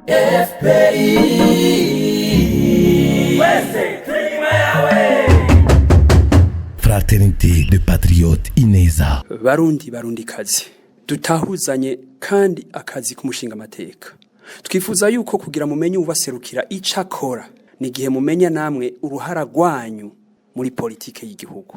FPI twese turi inyuma yawe. Fraternité de Patriotes Ineza. Barundi, barundi kazi, dutahuzanye kandi akazi k'umushinga amateka. Twifuza yuko kugira mumenye ubaserukira ico akora ni igihe mumenya namwe uruhara rwanyu muri politike y'igihugu.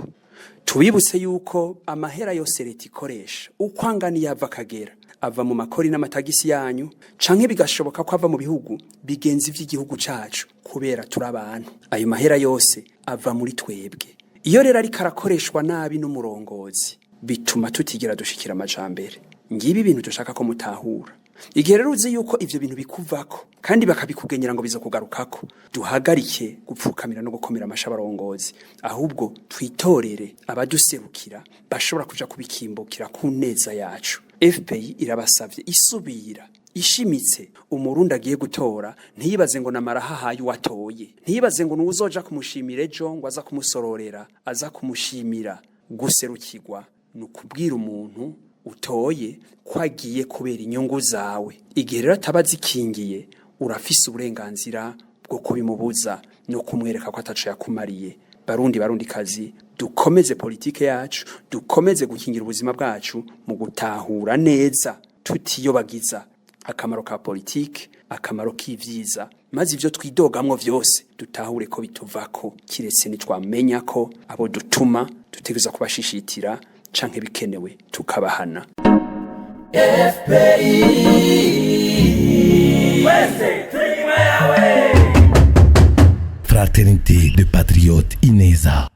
Tubibutse yuko amahera yose leta ikoresha, uko angana, iyo ava akagera, ava mu makori n'amatagisi yanyu, canke bigashoboka ko ava mu bihugu bigenzi vy'igihugu cacu. Kubera turi abantu, ayo mahera yose ava muri twebwe. Iyo rero ariko arakoreshwa nabi n'umurongozi, bituma tutigera dushikira amajambere. Ngibi ibintu dushaka ko mutahura. Igihe rero uzi yuko ivyo bintu bikuvako kandi bakabikugenyera ngo bizokugarukako, duhagarike gupfukamira no gukomera amashi abarongozi, ahubwo twitorere abaduserukira bashobora kuja kubikimbukira ku neza yacu. FPI irabasavye isubira ishimitse: umurundi agiye gutora ntiyibaze ngo namara hahaye uwatoye, ntiyibaze ngo nuwuzoja kumushimira ejo, ngo aza kumusororera, aza kumushimira. Guserukirwa ni ukubwira umuntu utoye ko agiye kubera inyungu zawe. Igihe rero ataba azikingiye, urafise uburenganzira bwo kubimubuza no kumwereka ko ataco yakumariye. Barundi, barundi kazi, dukomeze politike yacu, dukomeze gukingira ubuzima bwacu mu gutahura neza tutiyobagiza akamaro ka politike, akamaro k'ivyiza, maze ivyo twidogamwo vyose dutahure ko bituvako, kiretse nitwamenya ko abo dutuma dutegerezwa kubashishitira canke bikenewe tukabahana. FPI twese turi inyuma yawe. Fraternité de Patriotes Ineza.